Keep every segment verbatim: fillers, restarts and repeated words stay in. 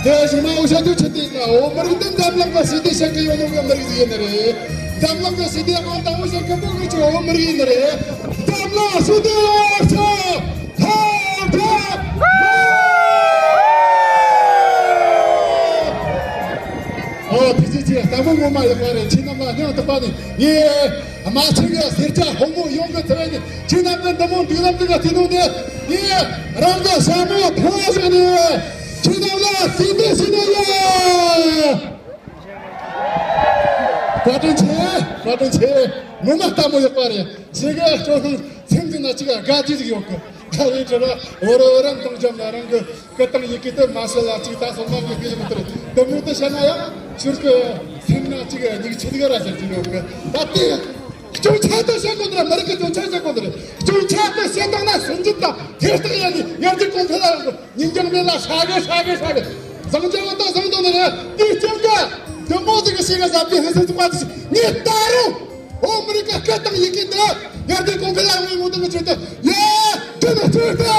དེ་རྗེས་མ་འུ་ཤ་དུ་ཆེ་དེ་ན་འོ་མི་རིགས་འདི་འཛམ་གླིང་གི་ཞི་བདེ་བཤད་གི་ཡོད་ནོ་གི་མི་རིགས་ཡིན་ནི་རེད། འཛམ་གླིང་གི་ཞི་བདེ་ཨང་དང་པོ་བཤད་གི་པོ་གི་ཆོ་འོ་མི་རིགས་ཡིན་ནི་རེད། འཛམ་གླིང་ཞི་བདེ་ཡོད་ཆོ་ཐབས་བྲལ། ཨོ་ཕི་ཅི་ཅི་ལྟ་བུ་ངོ་མ་ཡག་པ་རེད། ཁྱེད་རྣམས་ལ་སྙིང་ཐག་པ་ནས་ངས། རྨ་ཆེན་གྱི་སེར་སྐྱ་ཕོ་མོ་ཡོངས་ཀྱི་ཚབ་ནས་ཁྱེད་རྣམས་ཀྱི་འདི་མོ་འདུག་ལམ་དུ་ག་ཐུག་ནོ་དེ་ངས་རང་གི་ཞྭ་མོ་ཐོག་བཞག་ནས་ཁྱེད་རྣམས་ལ་སྲིད་དེ་ཤི་ནས་ཡོད། བཀའ་དྲིན་ཆེ། བཀའ་དྲིན་ཆེ། ངོ་མ་ལྟ་མོ་ཡག་པ་རེད། ཞེ་གི་སྤྲོ་སྣང་སེམས་ཀྱི་ནང་གཅིག་དགའ་བདེ་ཟིག་ཡོད་གི། ད་རེས་དྲི་ར་འོ་རོ་འོ་རམ་དང་འཇམ་ལ་རང་གི་སྐུ་དང་ཡི་གེ་དེ་མ་ཤི་ལ་ཅིག་ད་སོ་མ་གི་གི་ལ་མི་ཏར་དེ་མོ་དེ་བཤད་ན་ཡང་ཤུར་གི་སེམས་ན་ཅིག་སྙིགས་ཆེ་གི་ར་ཟེར་གྱི་ཡོད་གི། ད་དེ་སྐྱོན་ཆ་དེ་བཤད་གོ་ནི་ར་མི་རིགས་ཀྱི་སྐྱོན་ཆ་བཤད་གོ་ནི་ར། སྐྱོན་ཆ་དེ་བཤད་བཏང་ན་སུན་འབྱིན་དང་ཐེར་སྟེགས་ཡ་ནི་ཡར་རྒྱས་གོང་འཕེལ་ལ་ཡོང་གི། ཉིན་རྒྱང་མེད་ལ་ཧྲ་གི་ཧྲ་གི་ཧྲ་གི། བཟང་ཅང་བ་དང་བཟང་དོ་ནི་རེད། དེ་སྐྱོན་གི་དེ་མོ་ཟིག་གི་ཤེས་ག་ཟབ་ཀྱི་ཧི་སི་ཙི་པ་དེ་ངས་ད་རུང་། ཨོ་མི་རི་ཀ་སྐད་དང་ཡི་གེ་འདི་ཡར་རྒྱས་གོང་འཕེལ་ལ་ཡོང་བའི་ངོ་ཐོག་གི་ཆེད་དུ་ཡ་དེ་ནི་ཚུལ་དུ་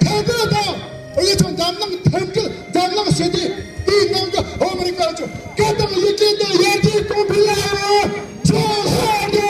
ཐད་ཀར་དང་ཨོ་ཡ་ཆུང་འཛམ་གླིང་ཐད་ཀར་འཛམ་གླིང་ཞི་བདེ་དེའི་ནང་གི་ཨོ་མི་རི་ཀ་ཆུང་སྐད་དང་ཡི་གེ་འདི་ཡར་རྒྱས་གོང་འཕེལ་ལ་ཡོང་ཆོག་ཧ་གོ།